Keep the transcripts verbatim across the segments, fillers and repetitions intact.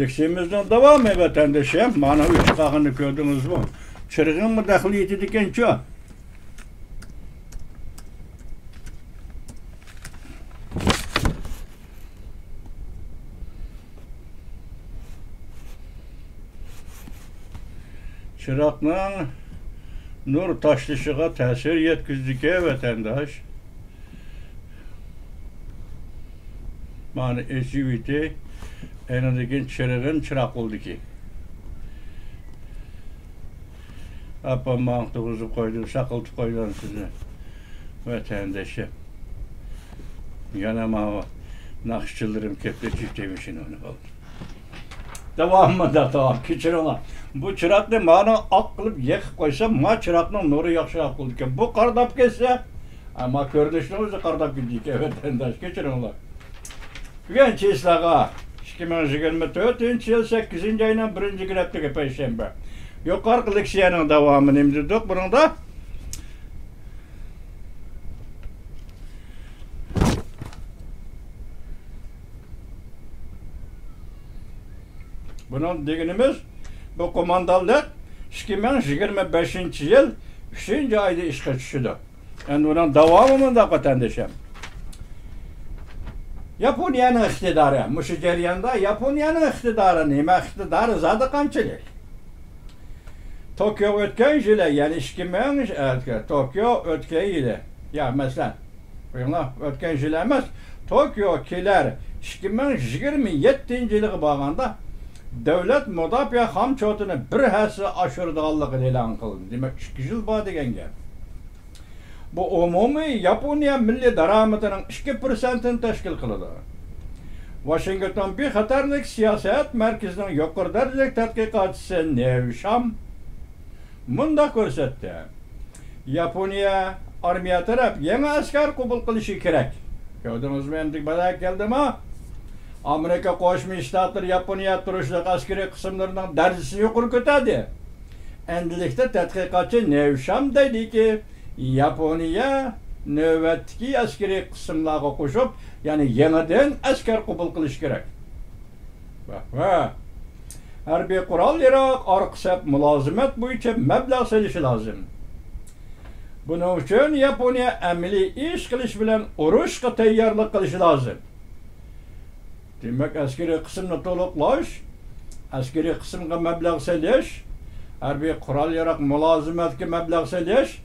لېكسىيىمىزنىڭ داۋامى، ۋەتەندىشىم. مانا ئۆچۈپ قالغىنىنى كۆردىڭىزمۇ؟ چىرىغىڭمۇ دەخلى يېتىدىكەنچۇ؟ چىراغنىڭ نۇر تاشلىشىغا تەسىر يەتكۈزىدىكەن، ۋەتەنداش. مانا ئېچىۋېتى، ئېنىڭدىن كېيىن چىرىغىن چىراغ بولىدىكەن. ئاپام ماڭا تۇرغۇزۇپ قويدى، ساقلىتىپ قويدۇم سىزنى، ۋەتەندىشىم. يەنە ماۋۇ ناخشىچىلىرىم كەپتە چۈشتى مۇشۇنى ئۇنى بولدى. داۋامى مۇنداق، داۋام، كەچۈرۈڭلار. بۇ چىراغنى مانا ئاق قىلىپ يېقىپ قويسام، ما چىراغنىڭ نۇرى ياخشىراق بولىدىكەن. بۇ قارىداپ كەتسە، ئەمما كۆرۈنۈشنىڭ ئۆزى قارىداپ كېتىدىكەن، ۋەتەنداش، كەچۈرۈڭلار. بۈگۈن چىسلاغا ئىككى مىڭ يىگىرمە تۆتىنچى يىل سەككىزىنچى ئاينىڭ بىرىنچى كۈنى ھەپتىگە پەيشەنبە. يۇقىرىقى لېكسىيەنىڭ داۋامى نېمە دېدۇق بۇنىڭدا؟ بۇنىڭ دېگىنىمىز، بۇ قوماندانلىق ئىككى مىڭ يىگىرمە بەشىنچى يىل ئۈچىنچى ئايدا ئىشقا چۈشىدۇ. ئەمدى بۇنىڭ داۋامى مۇنداق، ۋەتەندىشىم. ياپونىيەنىڭ ئىقتىدارى، مۇشۇ جەرياندا ياپونىيەنىڭ ئىقتىدارى نېمە؟ ئىقتىدارى زادى قانچىلىك؟ توكيو ئۆتكەن يىلى، يەنى ئىككى مىڭ، ئە، توكيو ئۆتكەن يىلى، يا، مەسىلەن، قويۇڭلار، ئۆتكەن يىلى ئەمەس، توكيو كېلەر ئىككى مىڭ يىگىرمە يەتتىنچى يىلىغا بارغاندا، دۆلەت مۇداپىئە خامچوتىنى بىر ھەسسە ئاشۇرىدىغانلىقىنى ئېلان قىلدى. دېمەك، ئىككى يىل بار دېگەن گەپ. بۇ ئومۇمىي ياپونىيە مىللىي دارامىتىنىڭ ئىككى پىرسەنتىنى تەشكىل قىلىدۇ. ۋاشىنگتون بىخەتەرلىك سىياسەت مەركىزىنىڭ يۇقىرى دەرىجىلىك تەتقىقاتچىسى نېۋ شام مۇنداق كۆرسەتتى: ياپونىيە ئارمىيە تەرەپ يېڭى ئەسكەر قوبۇل قىلىشى كېرەك. كۆردىڭىزمۇ، ئەمدى بالا كەلدىما؟ ئامېرىكا قوشما شتاتلىرى ياپونىيە تۇرۇشلۇق ئەسكىرىي قىسىملىرىنىڭ دەرىجىسىنى يۇقىرى كۆتەردى. ئەمدىلىكتە تەتقىقاتچى نېۋ شام دەيدىكى، ياپونىيە نۆۋەتتىكى ئەسكىرىي قىسىملارغا قوشۇپ، يەنى يېڭىدىن ئەسكەر قوبۇل قىلىشى كېرەك. ۋاھ، ۋاھ. ھەربىي قورال-ياراغ، ئارقا سەپ مۇلازىمەت بويىچە مەبلەغ سېلىشى لازىم. بۇنىڭ ئۈچۈن ياپونىيە ئەمەلىي ئىش قىلىش بىلەن ئۇرۇشقا تەييارلىق قىلىشى لازىم. دېمەك، ئەسكىرىي قىسىمنى تولۇقلاش، ئەسكىرىي قىسىمغا مەبلەغ سېلىش، ھەربىي قورال-ياراغ مۇلازىمەتكە مەبلەغ سېلىش،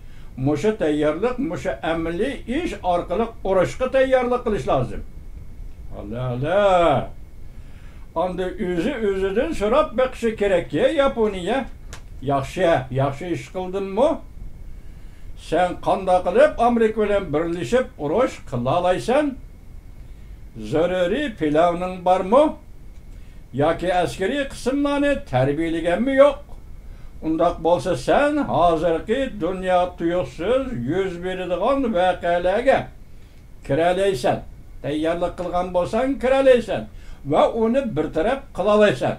مۇشۇ تەييارلىق، مۇشۇ ئەمەلىي ئىش ئارقىلىق ئۇرۇشقا تەييارلىق قىلىش لازىم. ھالە، ھالە. ئاندىن ئۆزى ئۆزىدىن سوراپ بېقىشى كېرەككى، ياپونىيە. ياخشى، ياخشى ئىش قىلدىممۇ؟ سەن قانداق قىلىپ ئامېرىكا بىلەن بىرلىشىپ ئۇرۇش قىلالايسەن؟ زۆرۈرىي پىلانىڭ بارمۇ؟ ياكى ئەسكىرىي قىسىملارنى تەربىيەلىگەنمۇ يوق؟ ئۇنداق بولسا سەن ھازىرقى دۇنيا تۇيۇقسىز يۈز بېرىدىغان ۋەقەلەرگە كىرەلەيسەن. تەييارلىق قىلغان بولساڭ كىرەلەيسەن ۋە ئۇنى بىر تەرەپ قىلالايسەن.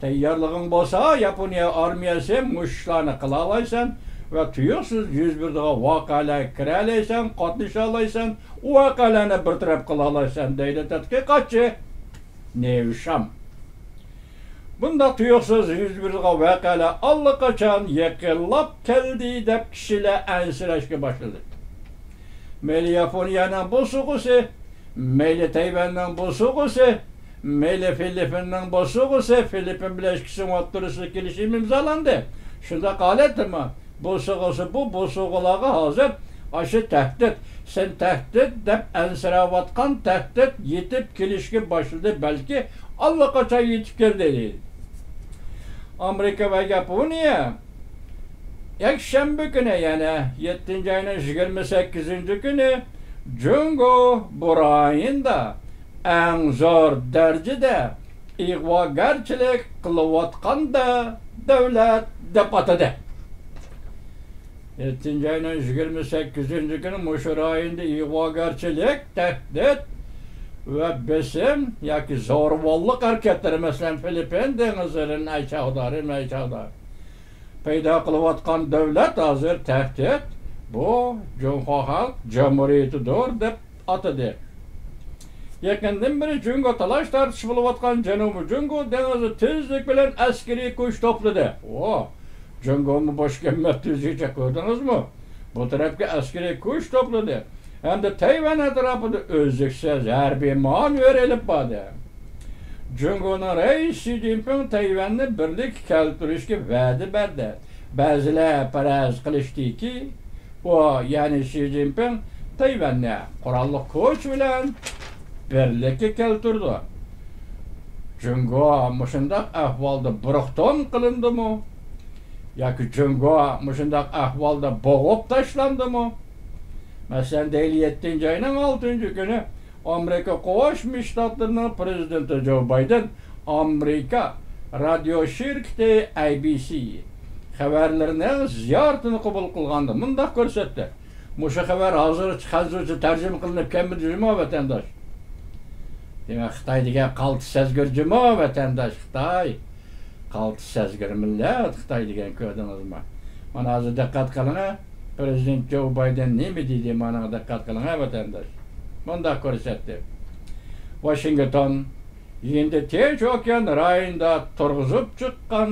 تەييارلىقىڭ بولسا، ياپونىيە ئارمىيەسى مۇشۇ ئىشلارنى قىلالايسەن ۋە تۇيۇقسىز يۈز بېرىدىغان ۋەقەلەرگە كىرەلەيسەن، قاتنىشالايسەن، ئۇ ۋەقەلەرنى بىر تەرەپ قىلالايسەن، دەيدۇ تەتقىقاتچى نېۋ شام. بۇنداق تۇيۇقسىز يۈز بېرىدىغان ۋەقەلەر ئاللىقاچان يېقىنلاپ كەلدى دەپ كىشىلەر ئەنسىرەشكە باشلىدى. مەيلى ياپونىيەنىڭ بوسۇغىسى، مەيلى تەيۋەننىڭ بوسۇغىسى، مەيلى فىلىپپىننىڭ بوسۇغىسى، فىلىپپىن بىلەن ئىككىسىنىڭ ئوتتۇرىسىدا كېلىشىم ئىمزالاندى. شۇنداق ھالەتتىمۇ؟ بوسۇغىسى بۇ، بوسۇغىلارغا ھازىر ئاشۇ تەھدىت، سەن تەھدىت دەپ ئەنسىرەۋاتقان تەھدىت يېتىپ كېلىشكە باشلىدى، بەلكى ئاللىقاچان يېتىپ كەلدى، دېدى. ئامېرىكا ۋە ياپونىيە يەكشەنبە كۈنى، يەنى يەتتىنچى ئاينىڭ يىگىرمە سەككىزىنچى كۈنى جۇڭگو بۇ رايوندا ئەڭ زور دەرىجىدە ئىغۋاگەرچىلىك قىلىۋاتقان دە-، دۆلەت دەپ ئاتىدى. يەتتىنچى ئاينىڭ يىگىرمە سەككىزىنچى كۈنى مۇشۇ رايوندا ئىغۋاگەرچىلىك، تەھدىت ۋە بېسىم ياكى زورىۋاللىق ھەرىكەتلىرى، مەسىلەن، فىلىپپىن دېڭىزلىرىنى ئەي چاغدار، ئەي چاغدار پەيدا قىلىۋاتقان دۆلەت ھازىر تەھدىت، بۇ جۇڭخۇا خەلق جۇمھۇرىيىتىدۇر دەپ ئاتىدى. يېقىندىن بېرى جۇڭگو تالاش-تارتىش بولۇۋاتقان جەنۇبىي جۇڭگو دېڭىزى تېزلىك بىلەن ئەسكىرىي كۈچ توپلىدى. ۋو، جۇڭگومۇ بوش كەلمەپتۇ، ئۆزىگىچە كۆردىڭىزمۇ؟ بۇ تەرەپكە ئەسكىرىي كۈچ توپلىدى ھەمدە تەيۋەن ئەتراپىدا ئۈزلۈكسىز ھەربىي مانېۋىر ئېلىپ باردى. جۇڭگونىڭ رەئىسى شى جىنپىڭ تەيۋەننى بىرلىككە كەلتۈرۈشكە ۋەدە بەردى. بەزىلەر پەرەز قىلىشتىكى، ئۇ، يەنى شى جىنپىڭ تەيۋەننى قوراللىق كۈچ بىلەن بىرلىككە كەلتۈرىدۇ. جۇڭگو مۇشۇنداق ئەھۋالدا بۇرۇقتۇم قىلىندىمۇ؟ ياكى جۇڭگو مۇشۇنداق ئەھۋالدا بوغۇپ تاشلاندىمۇ؟ مەسىلەن، دەيلى، يەتتىنچى ئاينىڭ ئالتىنچى كۈنى ئامېرىكا قوشما شتاتلىرىنىڭ پرېزىدېنتى جو بايدېن ئامېرىكا رادىيو شىركىتى ئەي بى سى خەۋەرلىرىنىڭ زىيارىتىنى قوبۇل قىلغاندا مۇنداق كۆرسەتتى. مۇشۇ خەۋەر ھازىرغىچە خەنزۇچە تەرجىمە قىلىنىپ كەلمىدى جۇمۇ، ۋەتەنداش؟ دېمەك، خىتاي دېگەن قالتىس سەزگۈر جۇمۇ، ۋەتەنداش، خىتاي. قالتىس سەزگۈر مىللەت خىتاي دېگەن، كۆردىڭىزمۇ؟ مانا ھازىر دىققەت قىلىڭە، پرېزىدېنت جو بايدېن نېمە دېدى، مانا دىققەت قىلىڭە، ۋەتەنداش. مۇنداق كۆرسەتتى. ۋاشىنگتون ھىندى تىنچ ئوكيان رايونىدا تۇرغۇزۇپ چىققان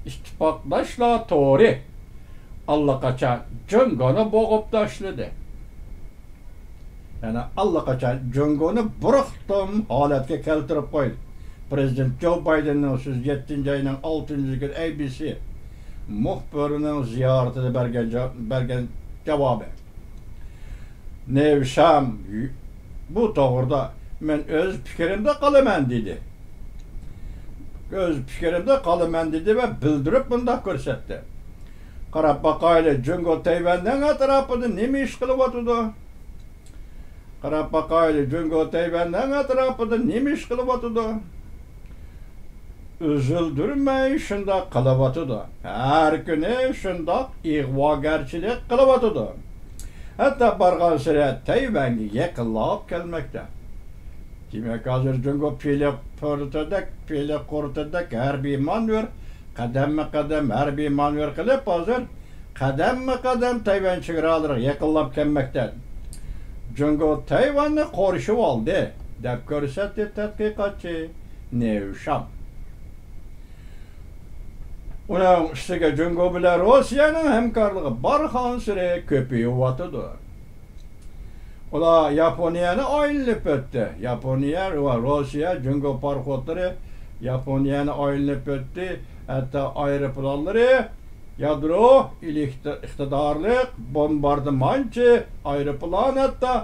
ئىتتىپاقداشلار تورى ئاللىقاچان جۇڭگونى بوغۇپ تاشلىدى. يەنى ئاللىقاچان جۇڭگونى بۇرۇقتۇم ھالەتكە كەلتۈرۈپ قويدى. پرېزىدېنت جو بايدېننىڭ سۆزى يەتتىنچى ئاينىڭ ئالتىنچى كۈنى ئەي بى سى مۇخبىرىنىڭ زىيارىتىدە بەرگەن جا-، بەرگەن جاۋابى. نېۋشام بۇ توغرىدا مەن ئۆز پىكرىمدە قالىمەن دېدى. ئۆز پىكرىمدە قالىمەن دېدى ۋە بىلدۈرۈپ مۇنداق كۆرسەتتى. قاراپ باقايلى، جۇڭگو تەيۋەننىڭ ئەتراپىدا نېمە ئىش قىلىۋاتىدۇ؟ قاراپ باقايلى، جۇڭگو تەيۋەننىڭ ئەتراپىدا نېمە ئىش قىلىۋاتىدۇ؟ ئۈزۈلدۈرمەي شۇنداق قىلىۋاتىدۇ. ھەر كۈنى شۇنداق ئىغۋاگەرچىلىك قىلىۋاتىدۇ. ھەتتا بارغانسېرى تەيۋەنگە يېقىنلاپ كەلمەكتە. دېمەك، ھازىر جۇڭگو پىلە قۇرتىدەك، پىلە قۇرتىدەك ھەربىي مانېۋىر، قەدەممۇ قەدەم ھەربىي مانېۋىر قىلىپ، ھازىر قەدەممۇ قەدەم تەيۋەن چېگرالىرىغا يېقىنلاپ كەلمەكتە. جۇڭگو تەيۋەننى قورشىۋالدى، دەپ كۆرسەتتى تەتقىقاتچى نېۋشام. ئۇنىڭ ئۈستىگە جۇڭگو بىلەن روسىيەنىڭ ھەمكارلىقى بارغانسېرى كۆپىيىۋاتىدۇ. ئۇلار ياپونىيەنى ئايلىنىپ ئۆتتى. ياپونىيە ۋە روسىيە جۇڭگو پاراخوتلىرى ياپونىيەنى ئايلىنىپ ئۆتتى. ھەتتا ئايروپىلانلىرى يادرو ئېلېكتر ئىقتىدارلىق بومباردىمانچى ئايروپىلان ھەتتا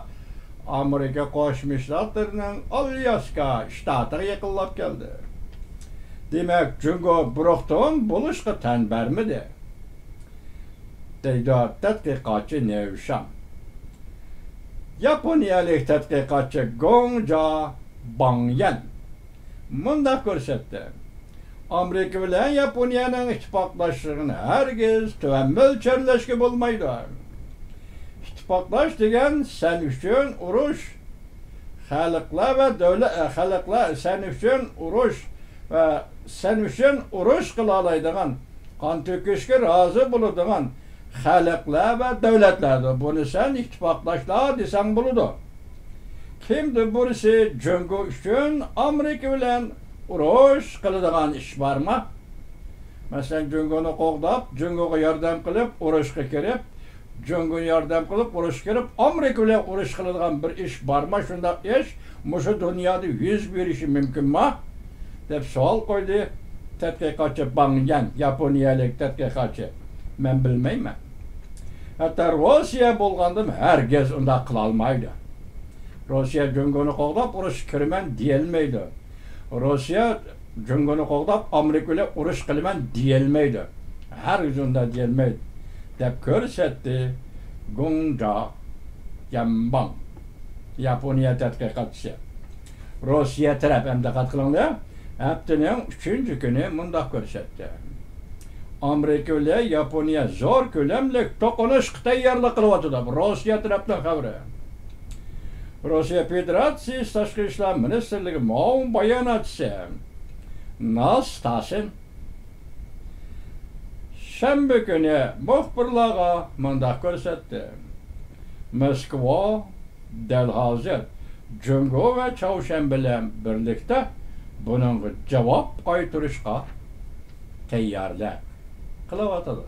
ئامېرىكا قوشما شتاتلىرىنىڭ ئالياسكا شتاتىغا يېقىنلاپ كەلدى. دېمەك، جۇڭگو بۇرۇقتۇم بولۇشقا تەن بەرمىدى، دەيدۇ تەتقىقاتچى نېۋشام. ياپونىيەلىك تەتقىقاتچى گوڭجا باڭيەن مۇنداق كۆرسەتتى. ئامېرىكا بىلەن ياپونىيەنىڭ ئىتتىپاقداشلىقىنى ھەرگىز تۆۋەن مۆلچەرلەشكە بولمايدۇ. ئىتتىپاقداش دېگەن سەن ئۈچۈن ئۇرۇش، خەلقلەر ۋە دۆلەت، خەلقلەر سەن ئۈچۈن ئۇرۇش ۋە سەن ئۈچۈن ئۇرۇش قىلالايدىغان، قان تۆكۈشكە رازى بولىدىغان خەلقلەر ۋە دۆلەتلەردۇر. بۇنى سەن ئىتتىپاقداشلار دېسەڭ بولىدۇ. كىمدۇر بىرسى جۇڭگو ئۈچۈن ئامېرىكا بىلەن ئۇرۇش قىلىدىغان ئىش بارمۇ؟ مەسىلەن، جۇڭگونى قوغداپ، جۇڭگوغا ياردەم قىلىپ، ئۇرۇشقا كىرىپ، جۇڭگوغا ياردەم قىلىپ، ئۇرۇشقا كىرىپ، ئامېرىكا بىلەن ئۇرۇش قىلىدىغان بىر ئىش بارمۇ؟ شۇنداق ئىش مۇشۇ دۇنيادا يۈز بېرىشى مۇمكىنمۇ؟ دەپ سوئال قويدى تەتقىقاتچى باڭ يەن، ياپونىيەلىك تەتقىقاتچى. مەن بىلمەيمەن. ھەتتا روسىيە بولغاندىمۇ ھەرگىز ئۇنداق قىلالمايدۇ. روسىيە جۇڭگونى قوغداپ ئۇرۇشقا كىرىمەن دېيەلمەيدۇ. روسىيە جۇڭگونى قوغداپ ئامېرىكا بىلەن ئۇرۇش قىلىمەن دېيەلمەيدۇ. ھەرگىز ئۇنداق دېيەلمەيدۇ، دەپ كۆرسەتتى گۇڭجا يەنباڭ، ياپونىيە تەتقىقاتچىسى. روسىيە تەرەپ، ھەم دىققەت قىلىڭلار، ھەپتىنىڭ ئۈچىنچى كۈنى مۇنداق كۆرسەتتى. ئامېرىكا بىلەن ياپونىيە زور كۆلەملىك توقۇنۇشقا تەييارلىق قىلىۋاتىدۇ. روسىيە تەرەپنىڭ خەۋىرى. روسىيە فېدېراتسىيىسى تاشقى ئىشلار مىنىستىرلىكى مۇئاۋىن باياناتچىسى ناس تاسىن شەنبە كۈنى مۇخبىرلارغا مۇنداق كۆرسەتتى. موسكۋا دەل ھازىر جۇڭگو ۋە چاۋشيەن بىلەن بىرلىكتە بۇنىڭغا جاۋاب قايتۇرۇشقا تەييارلىق قىلىۋاتىدۇ.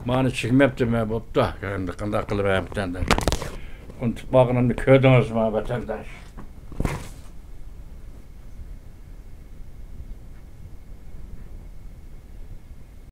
مانا چىگمەپتىمەن، بوپتۇ. ئەمدى قانداق قىلىمەن، ۋەتەنداش؟ ئۇنتۇپ قالغىنىمنى كۆردىڭىزمۇ، ۋەتەنداش؟